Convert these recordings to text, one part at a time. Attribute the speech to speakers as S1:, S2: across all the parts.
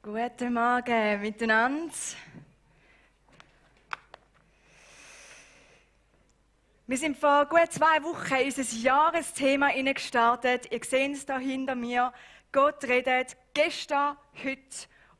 S1: Guten Morgen miteinander. Wir sind vor gut 2 Wochen in unser Jahresthema gestartet. Ihr seht es hier hinter mir. Gott redet gestern, heute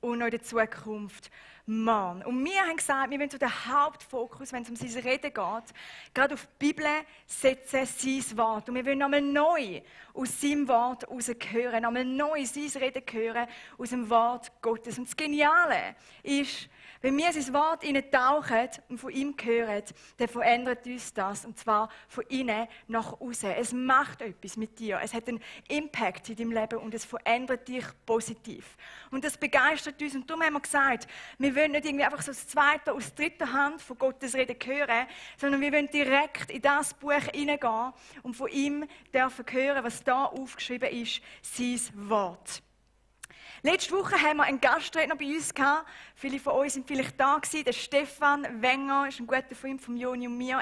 S1: und noch in der Zukunft. Mann. Und wir haben gesagt, wir wollen so den Hauptfokus, wenn es um sein Reden geht, gerade auf die Bibel setzen, sein Wort. Und wir wollen nochmal neu aus seinem Wort heraus hören, nochmal neu sein Reden hören aus dem Wort Gottes. Und das Geniale ist, wenn wir in sein Wort tauchen und von ihm hören, dann verändert uns das. Und zwar von innen nach außen. Es macht etwas mit dir. Es hat einen Impact in deinem Leben und es verändert dich positiv. Und das begeistert uns. Und darum haben wir gesagt, wir wollen nicht irgendwie einfach so das zweite aus dritter Hand von Gottes Reden hören, sondern wir wollen direkt in das Buch hineingehen und von ihm dürfen hören, was da aufgeschrieben ist, sein Wort. Letzte Woche haben wir einen Gastredner bei uns gehabt. Viele von euch sind vielleicht da gewesen. Der Stefan Wenger ist ein guter Freund von Joni und mir.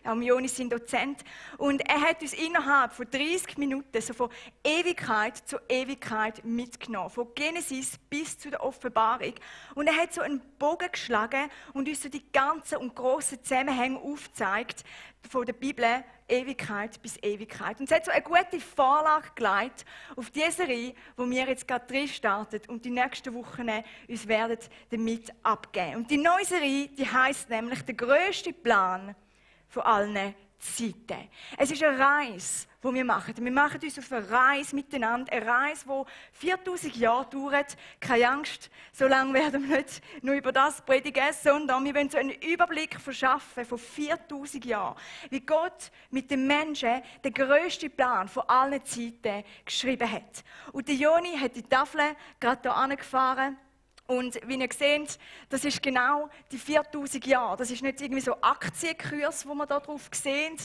S1: Joni ist sein Dozent. Und er hat uns innerhalb von 30 Minuten so von Ewigkeit zu Ewigkeit mitgenommen. Von Genesis bis zu der Offenbarung. Und er hat so einen Bogen geschlagen und uns so die ganzen und grossen Zusammenhänge aufgezeigt von der Bibel, Ewigkeit bis Ewigkeit. Und es hat so eine gute Vorlage gelegt auf diese Serie, wo wir jetzt gerade drin starten und die nächsten Wochen uns werden damit abgeben. Und die neue Serie, die heisst nämlich «Der grösste Plan von allen Zeiten». Es ist eine Reise, die wir machen. Wir machen uns auf eine Reise miteinander, eine Reise, die 4000 Jahre dauert. Keine Angst, so lange werden wir nicht nur über das predigen, sondern wir wollen so einen Überblick verschaffen von 4000 Jahren, wie Gott mit den Menschen den grössten Plan von allen Zeiten geschrieben hat. Und der Joni hat die Tafel gerade hier angefahren. Und wie ihr seht, das ist genau die 4000 Jahre. Das ist nicht irgendwie so Aktienkurs, wo wir da drauf sehen,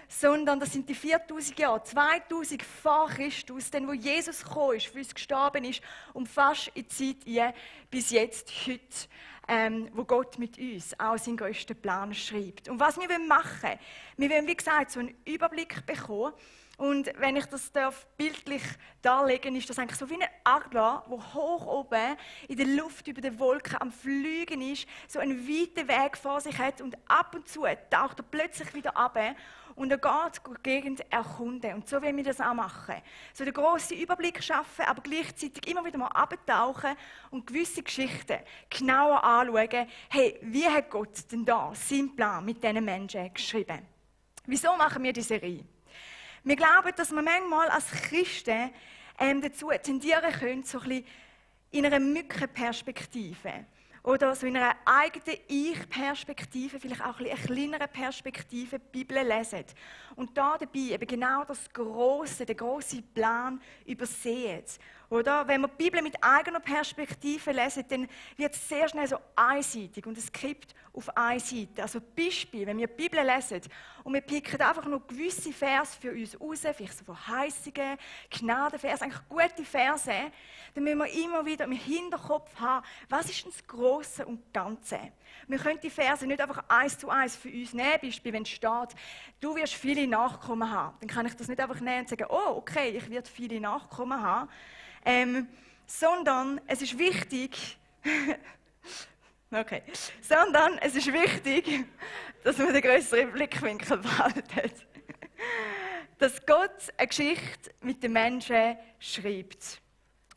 S1: sondern das sind die 4000 Jahre, 2000 vor Christus, denn wo Jesus gekommen ist, für uns gestorben ist, und fast in die Zeit bis jetzt, heute, wo Gott mit uns auch seinen grössten Plan schreibt. Und was wir machen wollen, wir wollen, wie gesagt, so einen Überblick bekommen. Und wenn ich das bildlich darlegen darf, ist das eigentlich so wie ein Adler, der hoch oben in der Luft über den Wolken am Fliegen ist, so einen weiten Weg vor sich hat und ab und zu taucht er plötzlich wieder ab und er geht die Gegend erkunden. Und so wollen wir das auch machen. So den grossen Überblick schaffen, aber gleichzeitig immer wieder mal abtauchen und gewisse Geschichten genauer anschauen. Hey, wie hat Gott denn da seinen Plan mit diesen Menschen geschrieben? Wieso machen wir diese Serie? Wir glauben, dass wir manchmal als Christen dazu tendieren können, so ein bisschen in einer Mückenperspektive oder so in einer eigenen Ich-Perspektive, vielleicht auch ein bisschen eine kleinere Perspektive, die Bibel lesen. Und da dabei eben genau den grossen Plan übersehen. Oder? Wenn wir die Bibel mit eigener Perspektive lesen, dann wird es sehr schnell so einseitig und es kippt auf eine Seite. Also Beispiel, wenn wir die Bibel lesen und wir picken einfach nur gewisse Verse für uns raus, vielleicht so Verheißungen, Gnadenverse, eigentlich gute Verse, dann müssen wir immer wieder im Hinterkopf haben, was ist denn das Grosse und Ganze? Wir können die Verse nicht einfach 1:1 für uns nehmen. Beispiel, wenn es steht, du wirst viele Nachkommen haben, dann kann ich das nicht einfach nehmen und sagen, oh, okay, ich werde viele Nachkommen haben. Sondern es ist wichtig, sondern es ist wichtig, dass man den grösseren Blickwinkel behaltet. Dass Gott eine Geschichte mit den Menschen schreibt.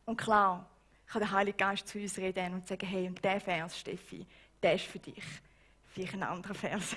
S1: Und klar, kann der Heilige Geist zu uns reden und sagen, hey, und der Vers, Steffi, der ist für dich. Vielleicht ein anderer Vers.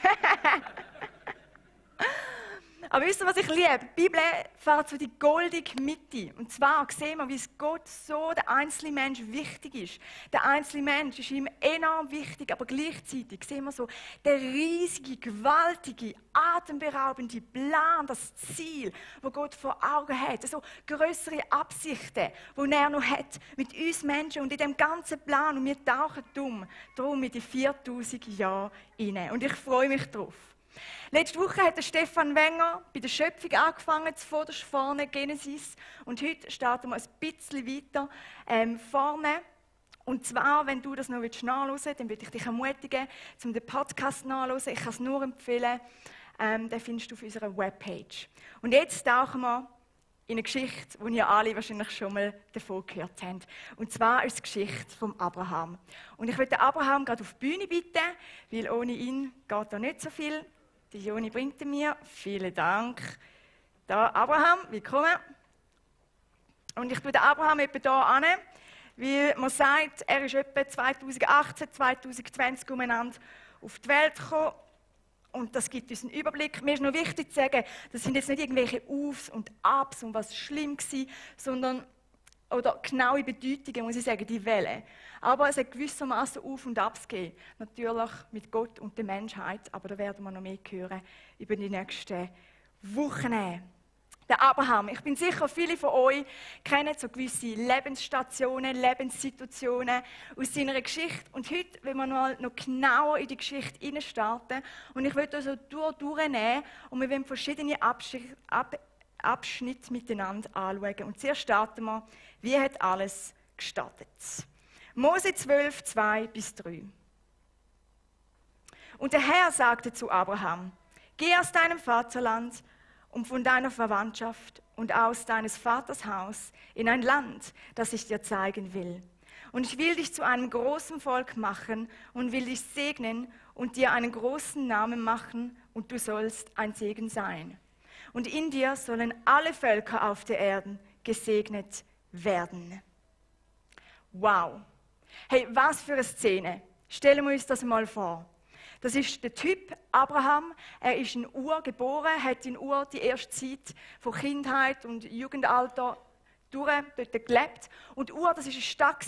S1: Aber wisst ihr, was ich liebe? Die Bibel fährt so die goldige Mitte. Und zwar sehen wir, wie es Gott so der einzelne Mensch wichtig ist. Der einzelne Mensch ist ihm enorm wichtig, aber gleichzeitig sehen wir so der riesige, gewaltige, atemberaubende Plan, das Ziel, wo Gott vor Augen hat. So grössere Absichten, die er noch hat mit uns Menschen und in dem ganzen Plan. Und wir tauchen darum in die 4000 Jahre rein. Und ich freue mich drauf. Letzte Woche hat der Stefan Wenger bei der Schöpfung angefangen, zuvorderst vorne, Genesis. Und heute starten wir ein bisschen weiter vorne. Und zwar, wenn du das noch nachhören willst, dann würde ich dich ermutigen, den Podcast nachzuhören. Ich kann es nur empfehlen. Den findest du auf unserer Webpage. Und jetzt tauchen wir in eine Geschichte, die ihr alle wahrscheinlich schon mal davon gehört habt. Und zwar ist es die Geschichte von Abraham. Und ich möchte Abraham gerade auf die Bühne bitten, weil ohne ihn geht da nicht so viel. Die Joni bringt ihn mir. Vielen Dank. Da, Abraham, willkommen. Und ich tue den Abraham etwa hier an, weil man sagt, er ist etwa 2018, 2020 umeinander auf die Welt gekommen. Und das gibt uns einen Überblick. Mir ist noch wichtig zu sagen, das sind jetzt nicht irgendwelche Aufs und Abs und was schlimm war, sondern, oder genaue Bedeutungen, muss ich sagen, die Welle. Aber es hat gewissermaßen Auf und Abs gegeben. Natürlich mit Gott und der Menschheit, aber da werden wir noch mehr hören über die nächsten Wochen. Der Abraham, ich bin sicher, viele von euch kennen so gewisse Lebensstationen, Lebenssituationen aus seiner Geschichte. Und heute wollen wir noch genauer in die Geschichte hineinstarten. Und ich möchte also durchnehmen und wir wollen verschiedene Abschnitte miteinander anschauen. Und zuerst starten wir, wie hat alles gestartet? Mose 12, 2-3. Und der Herr sagte zu Abraham: Geh aus deinem Vaterland und von deiner Verwandtschaft und aus deines Vaters Haus in ein Land, das ich dir zeigen will. Und ich will dich zu einem großen Volk machen und will dich segnen und dir einen großen Namen machen, und du sollst ein Segen sein. Und in dir sollen alle Völker auf der Erde gesegnet werden. Wow! Hey, was für eine Szene! Stellen wir uns das mal vor. Das ist der Typ Abraham. Er ist in Ur geboren, hat in Ur die erste Zeit von Kindheit und Jugendalter dort gelebt. Und Ur, das ist eine Stadt,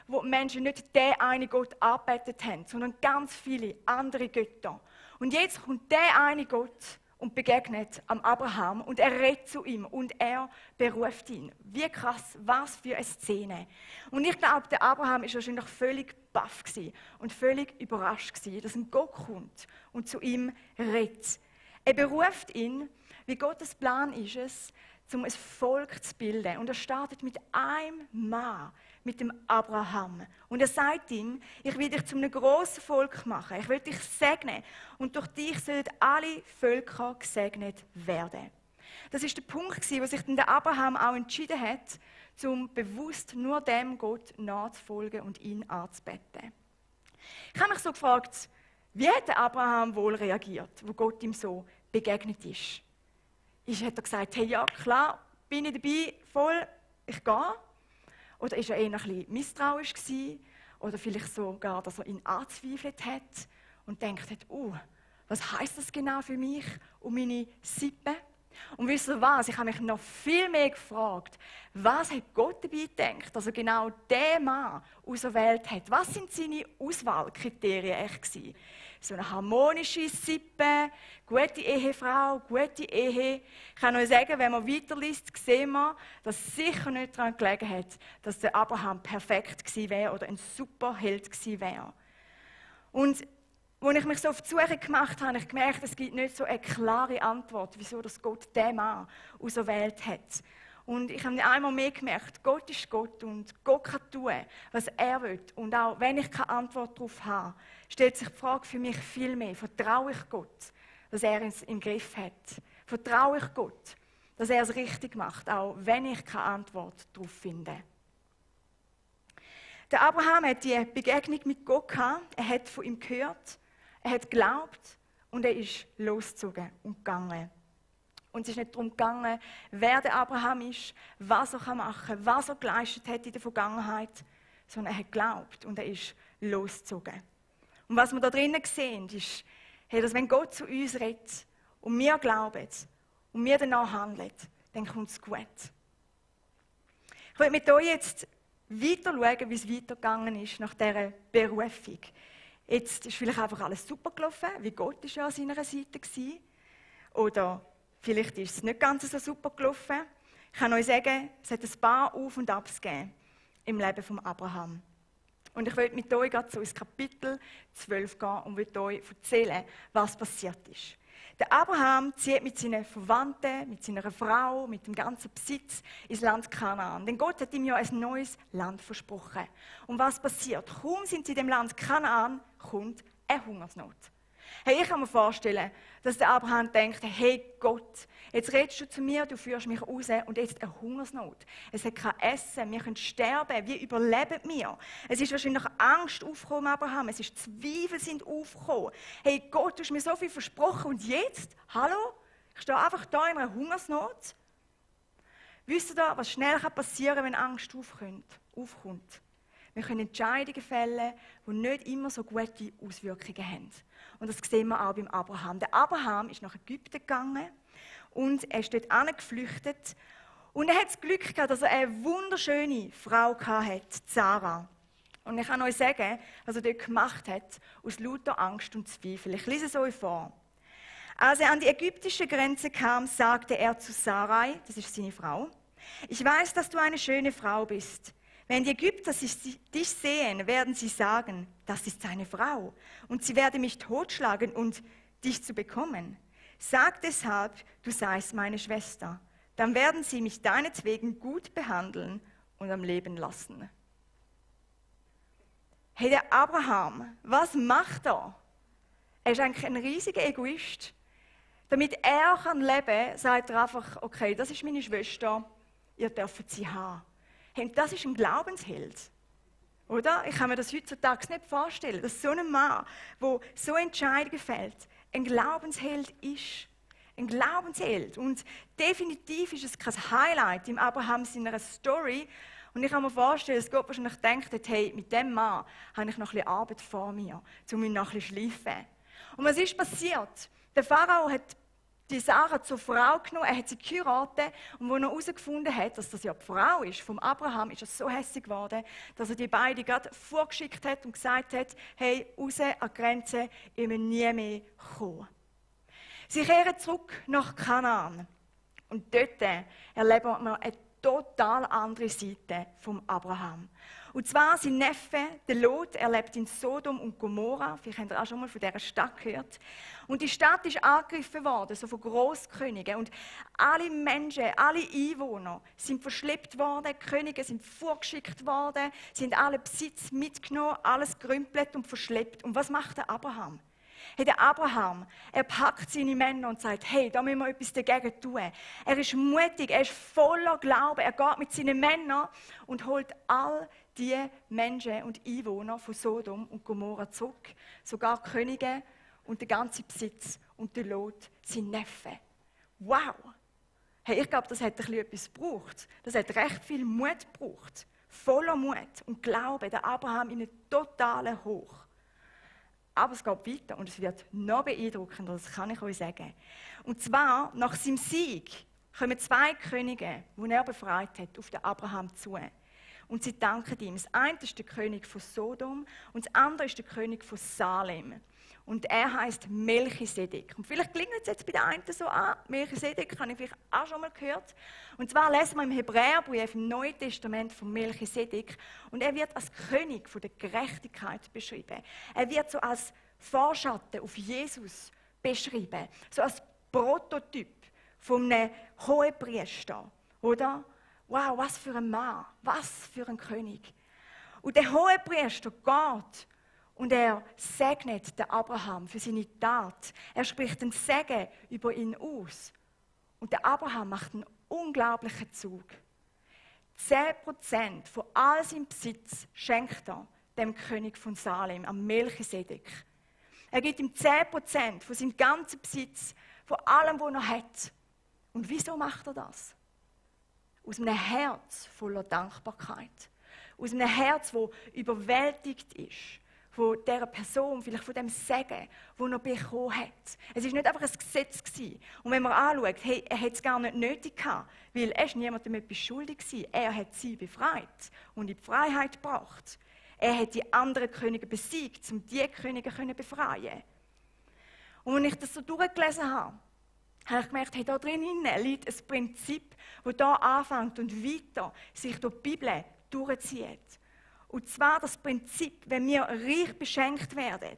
S1: wo die Menschen nicht den einen Gott angebetet haben, sondern ganz viele andere Götter. Und jetzt kommt der eine Gott und begegnet am Abraham und er redet zu ihm und er beruft ihn. Wie krass, was für eine Szene. Und ich glaube, der Abraham ist wahrscheinlich völlig baff und völlig überrascht gewesen, dass ein Gott kommt und zu ihm redet. Er beruft ihn, wie Gottes Plan ist es, um ein Volk zu bilden. Und er startet mit einem Mann, mit dem Abraham. Und er sagt ihm: Ich will dich zu einem grossen Volk machen. Ich will dich segnen. Und durch dich sollen alle Völker gesegnet werden. Das ist der Punkt, wo sich dann der Abraham auch entschieden hat, um bewusst nur dem Gott nachzufolgen und ihn anzubeten. Ich habe mich so gefragt, wie hat der Abraham wohl reagiert, wo Gott ihm so begegnet ist? Hat er gesagt: Hey, ja klar, bin ich dabei, voll, ich gehe? Oder war er eher ein bisschen misstrauisch gewesen? Oder vielleicht sogar, dass er ihn angezweifelt hat und gedacht hat: was heisst das genau für mich und meine Sippe? Und wisst ihr was? Ich habe mich noch viel mehr gefragt, was hat Gott dabei gedacht, dass er genau diesen Mann auserwählt hat? Was sind seine Auswahlkriterien echt gewesen? So eine harmonische Sippe, gute Ehefrau, gute Ehe. Ich kann euch sagen, wenn man weiterliest, sehen wir, dass es sicher nicht daran gelegen hat, dass der Abraham perfekt gewesen wäre oder ein super Held gewesen wäre. Und als ich mich so auf die Suche gemacht habe, habe ich gemerkt, es gibt nicht so eine klare Antwort, wieso das Gott diesen Mann auserwählt hat. Und ich habe einmal mehr gemerkt, Gott ist Gott und Gott kann tun, was er will. Und auch wenn ich keine Antwort darauf habe, stellt sich die Frage für mich viel mehr: Vertraue ich Gott, dass er es im Griff hat? Vertraue ich Gott, dass er es richtig macht, auch wenn ich keine Antwort darauf finde? Der Abraham hat die Begegnung mit Gott gehabt, er hat von ihm gehört, er hat geglaubt und er ist losgezogen und gegangen. Und es ist nicht darum gegangen, wer der Abraham ist, was er machen kann, was er geleistet hat in der Vergangenheit, sondern er hat geglaubt und er ist losgezogen. Und was wir da drinnen sehen, ist, dass wenn Gott zu uns redet und wir glauben und wir danach handeln, dann kommt es gut. Ich will mit euch jetzt weiter schauen, wie es weitergegangen ist nach dieser Berufung. Jetzt ist vielleicht einfach alles super gelaufen, wie Gott ist ja an seiner Seite war. Oder vielleicht ist es nicht ganz so super gelaufen. Ich kann euch sagen, es hat ein paar Auf- und Abs gegeben im Leben von Abraham. Und ich will mit euch gerade so ins Kapitel 12 gehen und will euch erzählen, was passiert ist. Der Abraham zieht mit seinen Verwandten, mit seiner Frau, mit dem ganzen Besitz ins Land Kanaan. Denn Gott hat ihm ja ein neues Land versprochen. Und was passiert? Kaum sind sie in dem Land Kanaan, kommt eine Hungersnot. Hey, ich kann mir vorstellen, dass der Abraham denkt, hey Gott, jetzt redest du zu mir, du führst mich raus und jetzt eine Hungersnot. Es hat kein Essen, wir können sterben, wie überleben wir? Es ist wahrscheinlich Angst aufgekommen, Abraham, es ist Zweifel sind aufgekommen. Hey Gott, du hast mir so viel versprochen und jetzt? Hallo? Ich stehe einfach da in einer Hungersnot. Wisst ihr da, was schnell passieren kann, wenn Angst aufkommt? Wir können Entscheidungen fällen, die nicht immer so gute Auswirkungen haben. Und das sehen wir auch beim Abraham. Der Abraham ist nach Ägypten gegangen und er ist dort geflüchtet. Und er hat das Glück gehabt, dass er eine wunderschöne Frau hatte, Sarah. Und ich kann euch sagen, was er dort gemacht hat, aus lauter Angst und Zweifel. Ich lese es euch vor. Als er an die ägyptische Grenze kam, sagte er zu Sarai, das ist seine Frau, ich weiß, dass du eine schöne Frau bist. Wenn die Ägypter dich sehen, werden sie sagen, das ist seine Frau. Und sie werden mich totschlagen, und dich zu bekommen. Sag deshalb, du seist meine Schwester. Dann werden sie mich deinetwegen gut behandeln und am Leben lassen. Hey, der Abraham, was macht er? Er ist eigentlich ein riesiger Egoist. Damit er leben kann, sagt er einfach, okay, das ist meine Schwester, ihr dürft sie haben. Hey, das ist ein Glaubensheld. Oder? Ich kann mir das heutzutage nicht vorstellen, dass so ein Mann, der so Entscheidungen fällt, ein Glaubensheld ist. Ein Glaubensheld. Und definitiv ist es kein Highlight im Abraham seiner Story. Und ich kann mir vorstellen, dass Gott wahrscheinlich denkt, hey, mit dem Mann habe ich noch ein bisschen Arbeit vor mir, um ihn noch ein bisschen zu schleifen. Und was ist passiert? Der Pharao hat die Sarah zur Frau genommen, er hat sie geheiratet und als er herausgefunden hat, dass das ja die Frau ist, vom Abraham, ist er so hässlich geworden, dass er die beiden gerade vorgeschickt hat und gesagt hat, hey, raus an die Grenze, ihr müsst nie mehr kommen. Sie kehren zurück nach Kanaan und dort erleben wir eine total andere Seite vom Abraham. Und zwar sein Neffe, der Lot, er lebt in Sodom und Gomorra. Vielleicht habt ihr auch schon mal von dieser Stadt gehört. Und die Stadt ist angegriffen worden, so von Großkönigen. Und alle Menschen, alle Einwohner sind verschleppt worden. Die Könige sind vorgeschickt worden, sind alle Besitz mitgenommen, alles gerümpelt und verschleppt. Und was macht der Abraham? Hey, der Abraham, er packt seine Männer und sagt, hey, da müssen wir etwas dagegen tun. Er ist mutig, er ist voller Glauben. Er geht mit seinen Männern und holt all die Menschen und Einwohner von Sodom und Gomorra zurück. Sogar die Könige und der ganze Besitz und der Lot, sein Neffe. Wow! Hey, ich glaube, das hat etwas gebraucht. Das hat recht viel Mut gebraucht. Voller Mut und Glaube, der Abraham in einem totalen Hoch. Aber es geht weiter und es wird noch beeindruckender, das kann ich euch sagen. Und zwar, nach seinem Sieg kommen 2 Könige, die er befreit hat, auf den Abraham zu. Und sie danken ihm. Das eine ist der König von Sodom und das andere ist der König von Salem. Und er heißt Melchisedek. Und vielleicht klingt es jetzt bei der einen so an. Melchisedek habe ich vielleicht auch schon mal gehört. Und zwar lesen wir im Hebräerbrief im Neuen Testament von Melchisedek. Und er wird als König von der Gerechtigkeit beschrieben. Er wird so als Vorschatten auf Jesus beschrieben. So als Prototyp von einem Hohepriester. Oder? Wow, was für ein Mann, was für ein König. Und der Hohepriester geht und er segnet den Abraham für seine Tat. Er spricht den Segen über ihn aus. Und der Abraham macht einen unglaublichen Zug. 10% von all seinem Besitz schenkt er dem König von Salem, am Melchisedek. Er gibt ihm 10% von seinem ganzen Besitz, von allem, was er hat. Und wieso macht er das? Aus einem Herz voller Dankbarkeit. Aus einem Herz, das überwältigt ist. Von dieser Person, vielleicht von dem Segen, den er bekommen hat. Es war nicht einfach ein Gesetz gewesen. Und wenn man anschaut, hey, er hat es gar nicht nötig gehabt, weil er ist niemandem etwas schuldig gewesen. Er hat sie befreit und in die Freiheit gebracht. Er hat die anderen Könige besiegt, um diese Könige zu befreien. Und als ich das so durchgelesen habe ich gemerkt, hey, da drinnen liegt ein Prinzip, das hier anfängt und weiter sich durch die Bibel durchzieht. Und zwar das Prinzip, wenn wir reich beschenkt werden,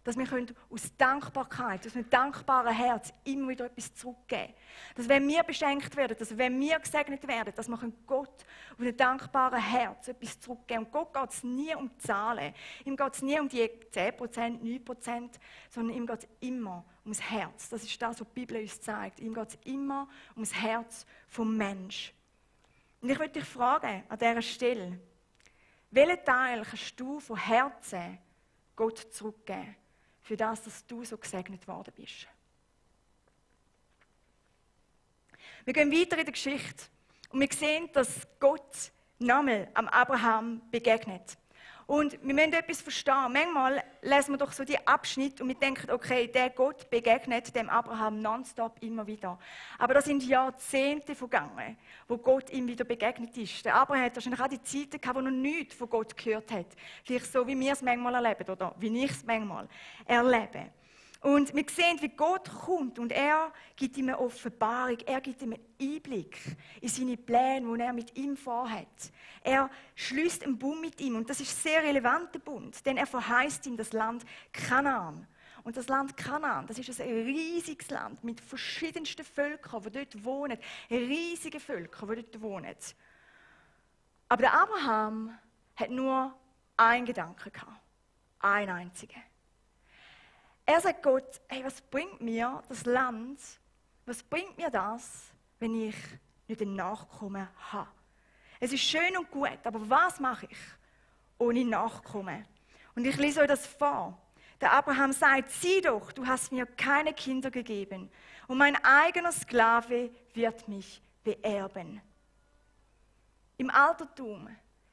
S1: Dass wir aus Dankbarkeit, aus einem dankbaren Herz immer wieder etwas zurückgeben können. Dass wenn wir beschenkt werden, dass wenn wir gesegnet werden, dass wir Gott auf einem dankbaren Herz etwas zurückgeben. Und Gott geht es nie um Zahlen. Ihm geht es nie um die 10%, 9%, sondern ihm geht es immer ums Herz. Das ist das, was die Bibel uns zeigt. Ihm geht es immer ums Herz vom Menschen. Und ich möchte dich fragen, an dieser Stelle, welchen Teil kannst du von Herzen Gott zurückgeben? Für das, dass du so gesegnet worden bist. Wir gehen weiter in der Geschichte und wir sehen, dass Gott nochmal am Abraham begegnet. Und wir müssen etwas verstehen. Manchmal lesen wir doch so die Abschnitte und wir denken, okay, der Gott begegnet dem Abraham nonstop immer wieder. Aber da sind Jahrzehnte vergangen, wo Gott ihm wieder begegnet ist. Der Abraham hat wahrscheinlich auch die Zeiten gehabt, wo er noch nichts von Gott gehört hat. Vielleicht so, wie wir es manchmal erleben oder wie ich es manchmal erlebe. Und wir sehen, wie Gott kommt und er gibt ihm eine Offenbarung, er gibt ihm einen Einblick in seine Pläne, die er mit ihm vorhat. Er schließt einen Bund mit ihm und das ist ein sehr relevanter Bund, denn er verheißt ihm das Land Kanaan. Und das Land Kanaan, das ist ein riesiges Land mit verschiedensten Völkern, die dort wohnen, riesige Völker, die dort wohnen. Aber der Abraham hat nur einen Gedanken gehabt, einen einzigen. Er sagt Gott, hey, was bringt mir das Land, was bringt mir das, wenn ich nicht einen Nachkommen habe? Es ist schön und gut, aber was mache ich ohne Nachkommen? Und ich lese euch das vor. Der Abraham sagt, sieh doch, du hast mir keine Kinder gegeben und mein eigener Sklave wird mich beerben. Im Altertum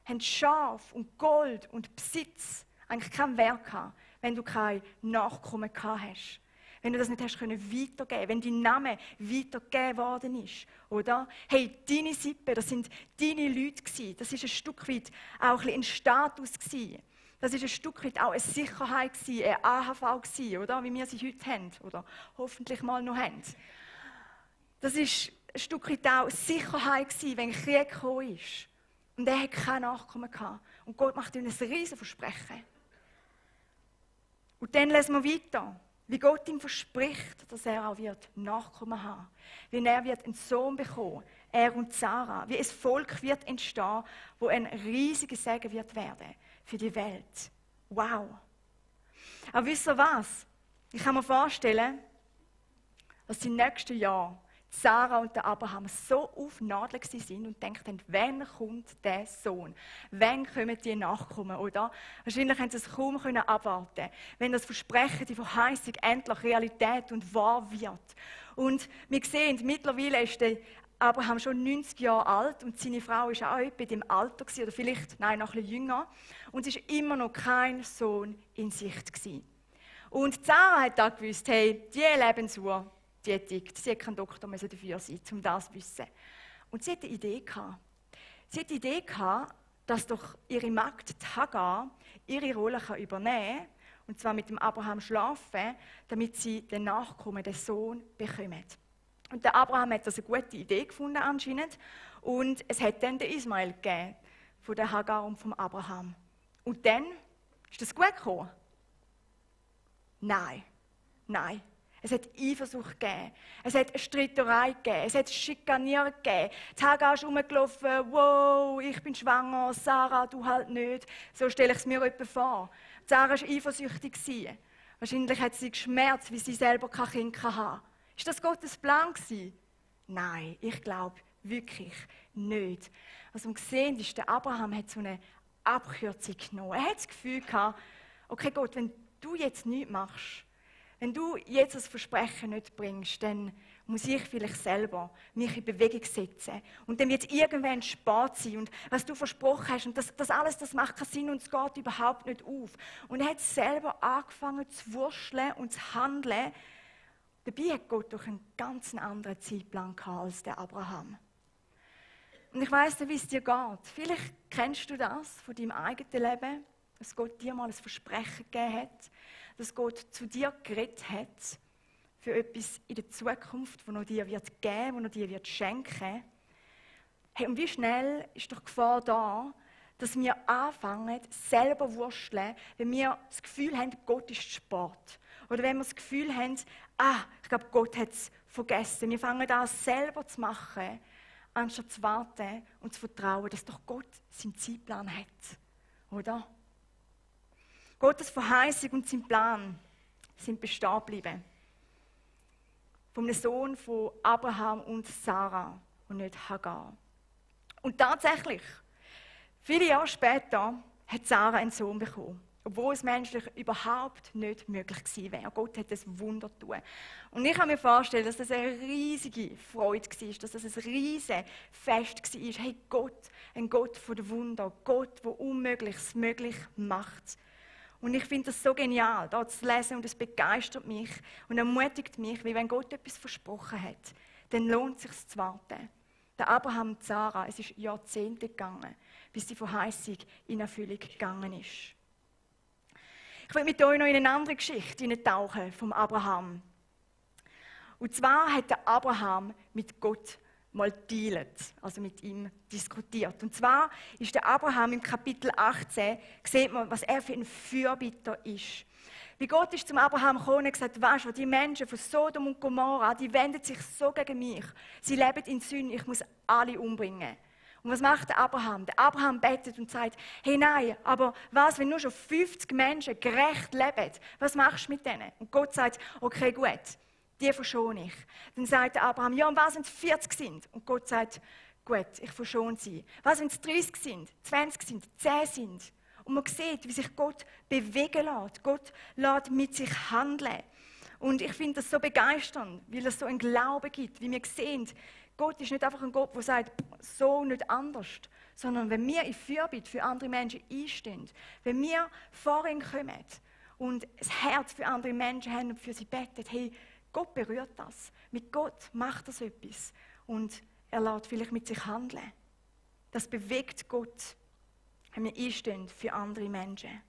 S1: haben Schaf und Gold und Besitz eigentlich keinen Wert gehabt, wenn du kein Nachkommen gehabt hast. Wenn du das nicht hast können weitergeben, wenn dein Name weitergegeben worden ist, oder? Hey, deine Sippe, das sind deine Leute gewesen. Das ist ein Stück weit auch ein Status gewesen. Das ist ein Stück weit auch eine Sicherheit gewesen, eine AHV gewesen, oder? Wie wir sie heute haben, oder hoffentlich mal noch haben. Das ist ein Stück weit auch Sicherheit gewesen, wenn Krieg gekommen ist. Und er hat kein Nachkommen gehabt. Und Gott macht ihm ein riesen Versprechen. Und dann lesen wir weiter, wie Gott ihm verspricht, dass er auch wird Nachkommen haben. Wie er wird einen Sohn bekommen, er und Sarah. Wie ein Volk wird entstehen, wo ein riesiger Segen wird werden für die Welt. Wow! Aber wisst ihr was? Ich kann mir vorstellen, dass die nächsten Jahre Sarah und der Abraham so auf Nadeln sind und denken, wann kommt der Sohn? Wann kommen die Nachkommen, oder? Wahrscheinlich haben sie es kaum abwarten, wenn das Versprechen, die Verheißung endlich Realität und wahr wird. Und wir sehen, mittlerweile ist der Abraham schon 90 Jahre alt und seine Frau ist auch etwa in dem Alter gewesen, oder vielleicht, nein, noch ein bisschen jünger. Und es ist immer noch kein Sohn in Sicht gewesen. Und Sarah hat da gewusst, hey, die Lebensuhr, die tickt. Sie hat keinen Doktor dafür sein, um das zu wissen. Und sie hat eine Idee gehabt. Sie hat die Idee gehabt, dass doch ihre Magd Hagar ihre Rolle übernehmen kann, und zwar mit dem Abraham schlafen, damit sie den Nachkommen, den Sohn, bekommt. Und der Abraham hat das eine gute Idee gefunden anscheinend. Und es hat dann den Ismael gegeben, von der Hagar und vom Abraham. Und dann ist das gut gekommen? Nein. Es hat Eifersucht gegeben. Es hat eine Streiterei gegeben. Es hat Schikanieren gegeben. Die Hagar ist rumgelaufen, wow, ich bin schwanger, Sarah, du halt nicht. So stelle ich es mir etwa vor. Sarah war eifersüchtig. Wahrscheinlich hat sie geschmerzt, wie sie selber kein Kind haben kann. Ist das Gottes Plan gewesen? Nein, ich glaube wirklich nicht. Was wir sehen, ist, der Abraham hat so eine Abkürzung genommen. Er hat das Gefühl gehabt, okay Gott, wenn du jetzt nichts machst, wenn du jetzt das Versprechen nicht bringst, dann muss ich vielleicht selber mich in Bewegung setzen. Und dann wird es irgendwann spät sein. Und was du versprochen hast, und das alles, das macht keinen Sinn und es geht überhaupt nicht auf. Und er hat selber angefangen zu wurschteln und zu handeln. Dabei hat Gott doch einen ganz anderen Zeitplan gehabt als der Abraham. Und ich weiss nicht, wie es dir geht. Vielleicht kennst du das von deinem eigenen Leben, dass Gott dir mal ein Versprechen gegeben hat, dass Gott zu dir geredet hat für etwas in der Zukunft, das er dir wird geben, das er dir wird schenken. Hey, und wie schnell ist doch die Gefahr da, dass wir anfangen, selber wursteln, wenn wir das Gefühl haben, Gott ist Sport. Oder wenn wir das Gefühl haben, ich glaube, Gott hat es vergessen. Wir fangen an, selber zu machen, anstatt zu warten und zu vertrauen, dass doch Gott seinen Zeitplan hat. Oder? Gottes Verheißung und sein Plan sind bestehen geblieben. Vom Sohn von Abraham und Sarah und nicht Hagar. Und tatsächlich, viele Jahre später hat Sarah einen Sohn bekommen, obwohl es menschlich überhaupt nicht möglich gewesen wäre. Gott hat das Wunder getan. Und ich kann mir vorstellen, dass das eine riesige Freude war, dass das ein riesiges Fest war. Hey, Gott, ein Gott von der Wunder, Gott, der Unmögliches möglich macht. Und ich finde das so genial, da zu lesen, und es begeistert mich und ermutigt mich, wie wenn Gott etwas versprochen hat, dann lohnt es sich zu warten. Der Abraham und Sarah, es ist Jahrzehnte gegangen, bis die Verheißung in Erfüllung gegangen ist. Ich will mit euch noch in eine andere Geschichte hineintauchen vom Abraham. Und zwar hat der Abraham mit Gott mal dealet, also mit ihm diskutiert. Und zwar ist der Abraham im Kapitel 18, sieht man, was er für ein Fürbitter ist. Wie Gott ist zum Abraham gekommen und gesagt, weißt du, die Menschen von Sodom und Gomorra, die wenden sich so gegen mich. Sie leben in Sünde, ich muss alle umbringen. Und was macht der Abraham? Der Abraham betet und sagt, hey nein, aber was, wenn nur schon 50 Menschen gerecht leben, was machst du mit denen? Und Gott sagt, okay, gut, die verschone ich. Dann sagt der Abraham, ja, und was, wenn es 40 sind? Und Gott sagt, gut, ich verschone sie. Was, wenn es 30 sind, 20 sind, 10 sind? Und man sieht, wie sich Gott bewegen lässt. Gott lässt mit sich handeln. Und ich finde das so begeisternd, weil es so einen Glauben gibt, wie wir sehen, Gott ist nicht einfach ein Gott, der sagt, so nicht anders, sondern wenn wir in Fürbitte für andere Menschen einstehen, wenn wir vor ihn kommen und das Herz für andere Menschen haben und für sie beten, hey, Gott berührt das. Mit Gott macht das etwas. Und er lässt vielleicht mit sich handeln. Das bewegt Gott, wenn wir einstehen für andere Menschen.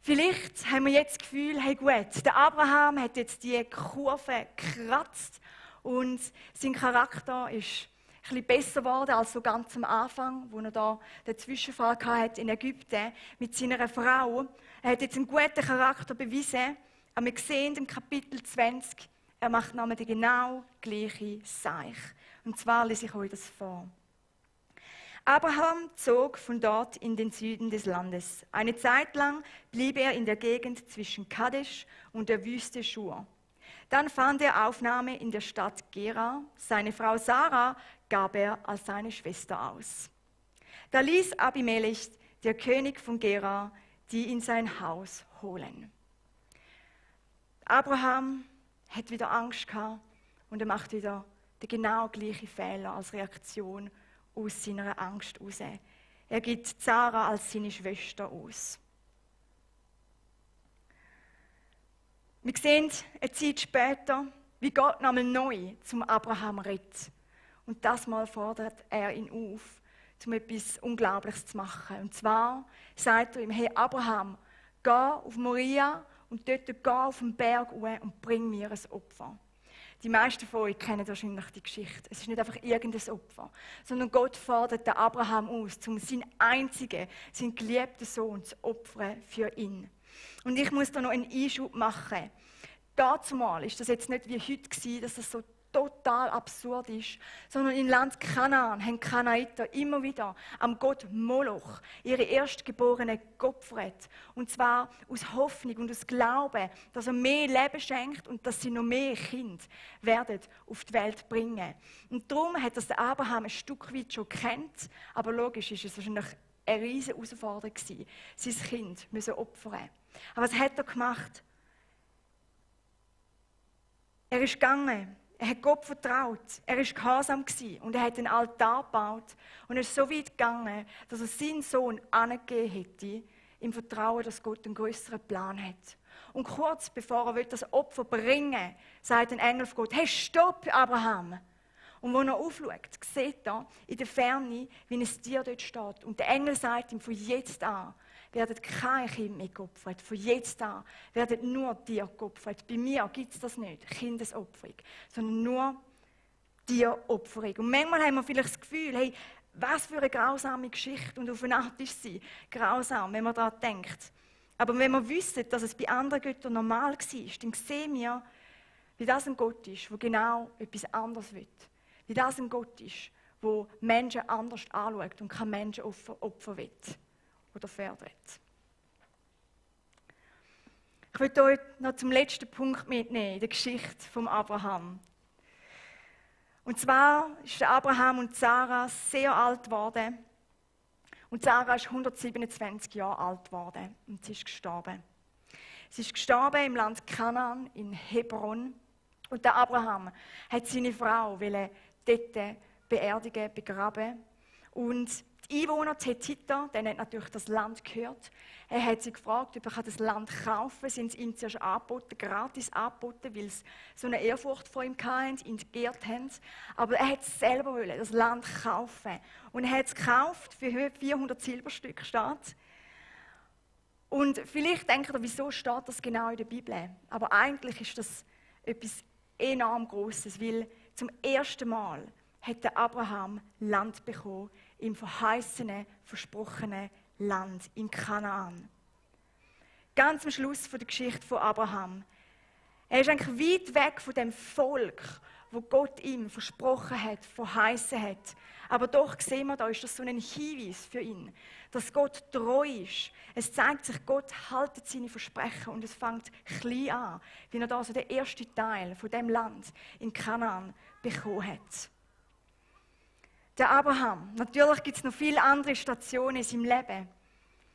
S1: Vielleicht haben wir jetzt das Gefühl, hey gut, der Abraham hat jetzt die Kurve gekratzt und sein Charakter ist ein bisschen besser geworden als so ganz am Anfang, wo er da den Zwischenfall hatte in Ägypten mit seiner Frau. Er hat jetzt einen guten Charakter bewiesen, aber wir sehen im Kapitel 20, er macht nochmal die genau gleiche Sache. Und zwar lese ich euch das vor. Abraham zog von dort in den Süden des Landes. Eine Zeit lang blieb er in der Gegend zwischen Kadesh und der Wüste Schur. Dann fand er Aufnahme in der Stadt Gerar. Seine Frau Sarah gab er als seine Schwester aus. Da ließ Abimelech, der König von Gerar, die in sein Haus holen. Abraham hat wieder Angst gehabt und er macht wieder den genau gleichen Fehler als Reaktion aus seiner Angst heraus. Er gibt Sarah als seine Schwester aus. Wir sehen eine Zeit später, wie Gott nochmal neu zum Abraham redet. Und das Mal fordert er ihn auf, um etwas Unglaubliches zu machen. Und zwar sagt er ihm, hey Abraham, geh auf Moria und dort geh auf den Berg hoch und bring mir ein Opfer. Die meisten von euch kennen wahrscheinlich die Geschichte. Es ist nicht einfach irgendein Opfer, sondern Gott fordert den Abraham aus, um seinen einzigen, seinen geliebten Sohn zu opfern für ihn. Und ich muss da noch einen Einschub machen. Dazumal ist das jetzt nicht wie heute gewesen, dass das so total absurd ist, sondern im Land Kanaan haben Kanaiter immer wieder am Gott Moloch ihre Erstgeborenen geopfert. Und zwar aus Hoffnung und aus Glauben, dass er mehr Leben schenkt und dass sie noch mehr Kinder werden auf die Welt bringen. Und darum hat das der Abraham ein Stück weit schon gekannt, aber logisch ist es wahrscheinlich eine riesige Herausforderung gewesen, sein Kind müssen opfern. Aber was hat er gemacht? Er ist gegangen. Er hat Gott vertraut, er war gehorsam und er hat einen Altar gebaut und er ist so weit gegangen, dass er seinen Sohn angegeben hätte, im Vertrauen, dass Gott einen größeren Plan hat. Und kurz bevor er das Opfer bringen will, sagt ein Engel von Gott, hey, stopp, Abraham! Und als er aufschaut, sieht er in der Ferne, wie ein Tier dort steht. Und der Engel sagt ihm, von jetzt an werden keine Kinder mehr geopfert. Von jetzt an werden nur Tiere geopfert. Bei mir gibt es das nicht, Kindesopferung, sondern nur Tieropferung. Und manchmal haben wir vielleicht das Gefühl, hey, was für eine grausame Geschichte. Und auf eine Art ist sie grausam, wenn man daran denkt. Aber wenn wir wissen, dass es bei anderen Göttern normal war, dann sehen wir, wie das ein Gott ist, der genau etwas anderes will. Wie das ein Gott ist, der Menschen anders anschaut und kein Menschenopfer will oder fördert. Ich möchte euch noch zum letzten Punkt mitnehmen in der Geschichte von Abraham. Und zwar ist Abraham und Sarah sehr alt geworden. Und Sarah ist 127 Jahre alt geworden und sie ist gestorben. Sie ist gestorben im Land Kanaan, in Hebron. Und der Abraham hat seine Frau dort beerdigen, begraben. Und die Einwohner, die Hethiter, denen hat natürlich das Land gehört. Er hat sie gefragt, ob er das Land kaufen kann. Sie haben es ihm zuerst angeboten, gratis angeboten, weil sie so eine Ehrfurcht vor ihm hatten, ihn geehrt haben. Aber er hat es selber wollen, das Land kaufen. Und er hat es gekauft für 400 Silberstücke steht. Und vielleicht denkt ihr, wieso steht das genau in der Bibel? Aber eigentlich ist das etwas enorm Grosses, weil zum ersten Mal hat der Abraham Land bekommen im verheißenen, versprochenen Land in Kanaan. Ganz am Schluss der Geschichte von Abraham. Er ist eigentlich weit weg von dem Volk, wo Gott ihm versprochen hat, verheißen hat. Aber doch sehen wir, da ist das so ein Hinweis für ihn, dass Gott treu ist. Es zeigt sich, Gott haltet seine Versprechen und es fängt klein an, wie er da so den ersten Teil von dem Land in Kanaan bekommen hat. Der Abraham, natürlich gibt es noch viele andere Stationen in seinem Leben,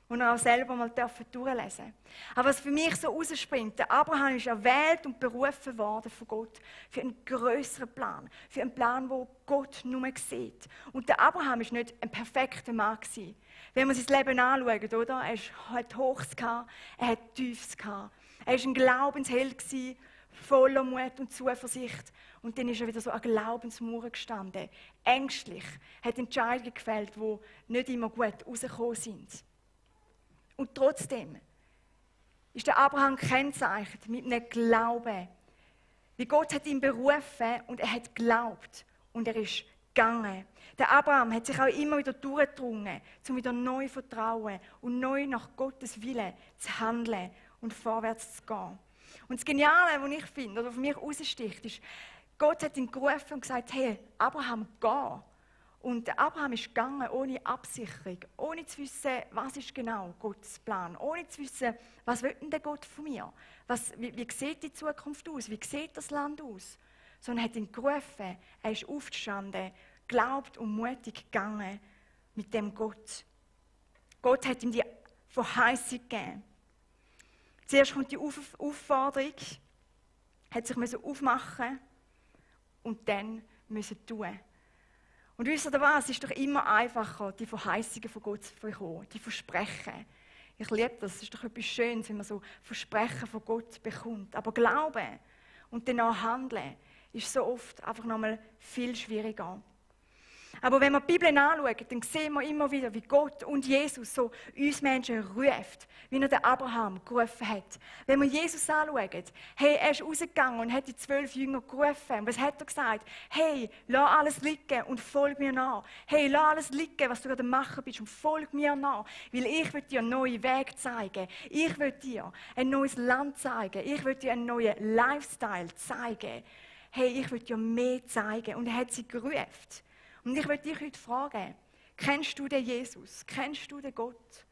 S1: die er auch selber mal durchlesen durfte. Aber was für mich so rausspringt, der Abraham ist erwählt und berufen worden von Gott für einen grösseren Plan, für einen Plan, wo Gott nur sieht. Und der Abraham war nicht ein perfekter Mann gewesen. Wenn man sein Leben anschaut, oder? Er hat Hochs gehabt, er hat Tiefs gehabt. Er war ein Glaubensheld gewesen, voller Mut und Zuversicht. Und dann ist er wieder so an Glaubensmauern gestanden. Ängstlich, hat Entscheidungen gefällt, die nicht immer gut rausgekommen sind. Und trotzdem ist der Abraham gekennzeichnet mit einem Glauben. Wie Gott hat ihn berufen und er hat geglaubt und er ist gegangen. Der Abraham hat sich auch immer wieder durchgedrungen, um wieder neu zu vertrauen und neu nach Gottes Willen zu handeln und vorwärts zu gehen. Und das Geniale, was ich finde, oder auf mich raussticht, ist, Gott hat ihn gerufen und gesagt, hey, Abraham, geh. Und der Abraham ist gegangen ohne Absicherung, ohne zu wissen, was ist genau Gottes Plan, ohne zu wissen, was will denn der Gott von mir? Wie sieht die Zukunft aus? Wie sieht das Land aus? Sondern er hat ihn gerufen, er ist aufgestanden, glaubt und mutig gegangen mit dem Gott. Gott hat ihm die Verheißung gegeben. Zuerst kommt die Aufforderung, hat sich aufmachen und dann müssen tun. Und wisst ihr was? Es ist doch immer einfacher, die Verheißungen von Gott zu bekommen, die Versprechen. Ich liebe das. Es ist doch etwas Schönes, wenn man so Versprechen von Gott bekommt. Aber Glauben und danach handeln ist so oft einfach nochmal viel schwieriger. Aber wenn wir die Bibel anschauen, dann sehen wir immer wieder, wie Gott und Jesus so uns Menschen ruft, wie er den Abraham gerufen hat. Wenn wir Jesus anschauen, hey, er ist rausgegangen und hat die 12 Jünger gerufen. Und was hat er gesagt? Hey, lass alles liegen und folg mir nach. Hey, lass alles liegen, was du gerade machen bist und folg mir nach. Weil ich will dir einen neuen Weg zeigen. Ich will dir ein neues Land zeigen. Ich will dir einen neuen Lifestyle zeigen. Hey, ich will dir mehr zeigen. Und er hat sie gerufen. Und ich möchte dich heute fragen, kennst du den Jesus? Kennst du den Gott?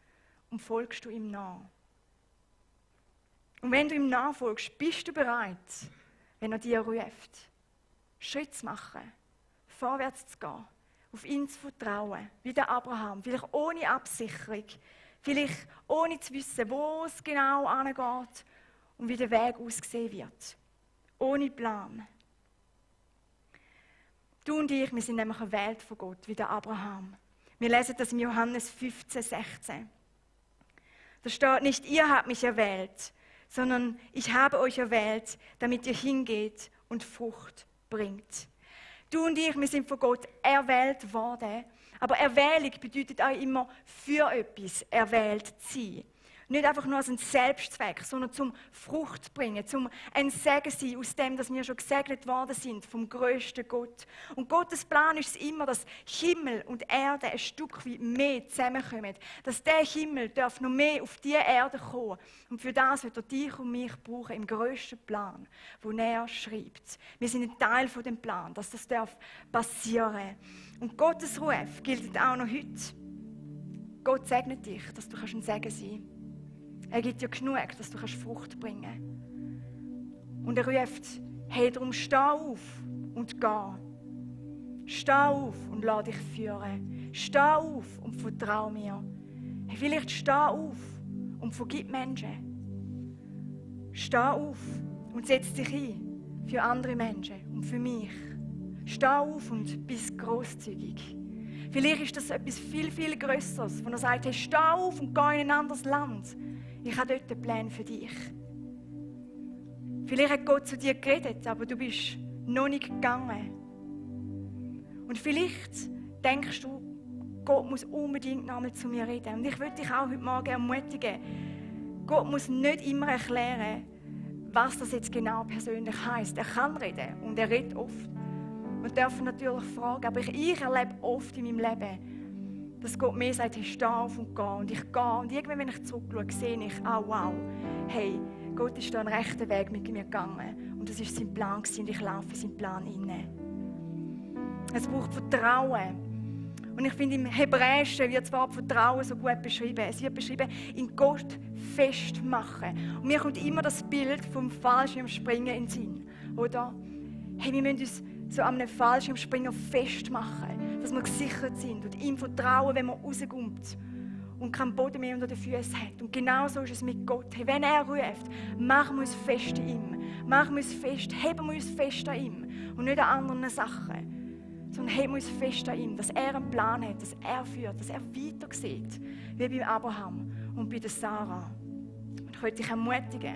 S1: Und folgst du ihm nach? Und wenn du ihm nachfolgst, bist du bereit, wenn er dir ruft, Schritt zu machen, vorwärts zu gehen, auf ihn zu vertrauen, wie der Abraham, vielleicht ohne Absicherung, vielleicht ohne zu wissen, wo es genau angeht und wie der Weg aussehen wird. Ohne Plan. Du und ich, wir sind nämlich erwählt von Gott, wie der Abraham. Wir lesen das in Johannes 15, 16. Da steht nicht, ihr habt mich erwählt, sondern ich habe euch erwählt, damit ihr hingeht und Frucht bringt. Du und ich, wir sind von Gott erwählt worden, aber Erwählung bedeutet auch immer für etwas erwählt zu sein. Nicht einfach nur als ein Selbstzweck, sondern zum Frucht bringen, zum ein Segen sein aus dem, dass wir schon gesegnet worden sind vom grössten Gott. Und Gottes Plan ist es immer, dass Himmel und Erde ein Stück weit mehr zusammenkommen. Dass der Himmel darf noch mehr auf die Erde kommen. Und für das wird er dich und mich brauchen im grössten Plan, den er schreibt. Wir sind ein Teil von dem Plan, dass das darf passieren. Und Gottes Ruf gilt auch noch heute. Gott segnet dich, dass du ein Segen sein kannst. Er gibt dir genug, dass du Frucht bringen kannst. Und er ruft, hey, darum steh auf und geh. Steh auf und lass dich führen. Steh auf und vertrau mir. Hey, vielleicht steh auf und vergib Menschen. Steh auf und setz dich ein für andere Menschen und für mich. Steh auf und bist grosszügig. Vielleicht ist das etwas viel, viel Größeres, wo er sagt, hey, steh auf und geh in ein anderes Land. Ich habe dort einen Plan für dich. Vielleicht hat Gott zu dir geredet, aber du bist noch nicht gegangen. Und vielleicht denkst du, Gott muss unbedingt noch einmal zu mir reden. Und ich würde dich auch heute Morgen ermutigen, Gott muss nicht immer erklären, was das jetzt genau persönlich heisst. Er kann reden und er redet oft. Wir dürfen natürlich fragen, aber ich erlebe oft in meinem Leben, dass Gott mir sagt, hey, steh auf und geh. Und ich gehe. Und irgendwann, wenn ich zurückschaue, sehe ich, oh wow, hey, Gott ist da einen rechten Weg mit mir gegangen. Und das war sein Plan und ich laufe in seinen Plan hinein. Es braucht Vertrauen. Und ich finde, im Hebräischen wird zwar Vertrauen so gut beschrieben. Es wird beschrieben, in Gott festmachen. Und mir kommt immer das Bild vom Fallschirmspringen in den Sinn. Oder? Hey, wir müssen uns so an einem Fallschirmspringer festmachen, dass wir gesichert sind und ihm vertrauen, wenn man rauskommt und keinen Boden mehr unter den Füßen hat. Und genau so ist es mit Gott. Hey, wenn er ruft, machen wir uns fest an ihm. Machen wir uns fest, heben wir uns fest an ihm und nicht an anderen Sachen, sondern heben wir uns fest an ihm, dass er einen Plan hat, dass er führt, dass er weiter sieht, wie bei Abraham und bei der Sarah. Und ich möchte dich ermutigen,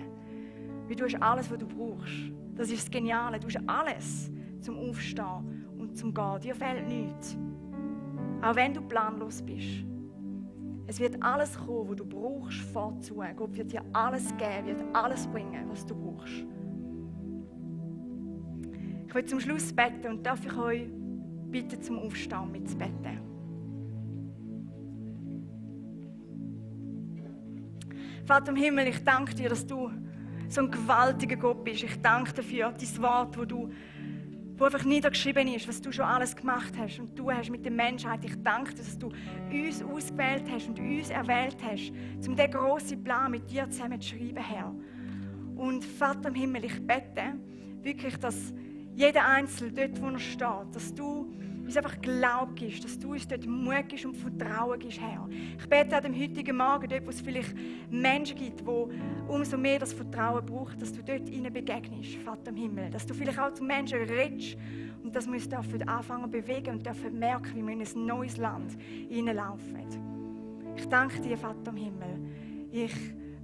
S1: weil du hast alles, was du brauchst. Das ist das Geniale, du hast alles zum Aufstehen und zum Gehen. Dir fehlt nichts. Auch wenn du planlos bist. Es wird alles kommen, was du brauchst, vorzu. Gott wird dir alles geben, wird alles bringen, was du brauchst. Ich will zum Schluss beten und darf ich euch bitten, zum Aufstehen mitzubeten. Vater im Himmel, ich danke dir, dass du so ein gewaltiger Gott bist. Ich danke dir für dein Wort, wo einfach niedergeschrieben ist, was du schon alles gemacht hast und du hast mit der Menschheit. Ich danke dir, dass du uns ausgewählt hast und uns erwählt hast, um diesen grossen Plan mit dir zusammen zu schreiben, Herr. Und Vater im Himmel, ich bete wirklich, dass jeder Einzelne dort, wo er steht, dass du uns einfach Glauben gibst, dass du uns dort Mut gibst und Vertrauen gibst, Herr. Ich bete an dem heutigen Morgen, dort, wo es vielleicht Menschen gibt, die umso mehr das Vertrauen brauchen, dass du dort ihnen begegnest, Vater im Himmel. Dass du vielleicht auch zu Menschen redest und dass wir uns dürfen anfangen zu bewegen und dürfen merken, wie wir in ein neues Land hineinlaufen. Ich danke dir, Vater im Himmel. Ich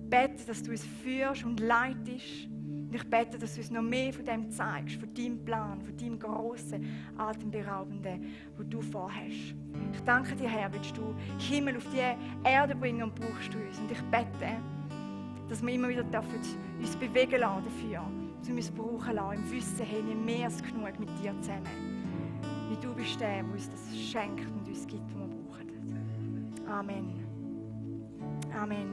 S1: bete, dass du uns führst und leitest. Und ich bete, dass du uns noch mehr von dem zeigst, von deinem Plan, von deinem grossen, atemberaubenden, was du vorhast. Ich danke dir, Herr, willst du Himmel auf die Erde bringen und brauchst du uns. Und ich bete, dass wir immer wieder uns bewegen lassen dafür, dass wir uns brauchen lassen, im Wissen, hey, wir mehr als genug mit dir zusammen. Wie du bist der, der uns das schenkt und uns gibt, was wir brauchen. Amen. Amen.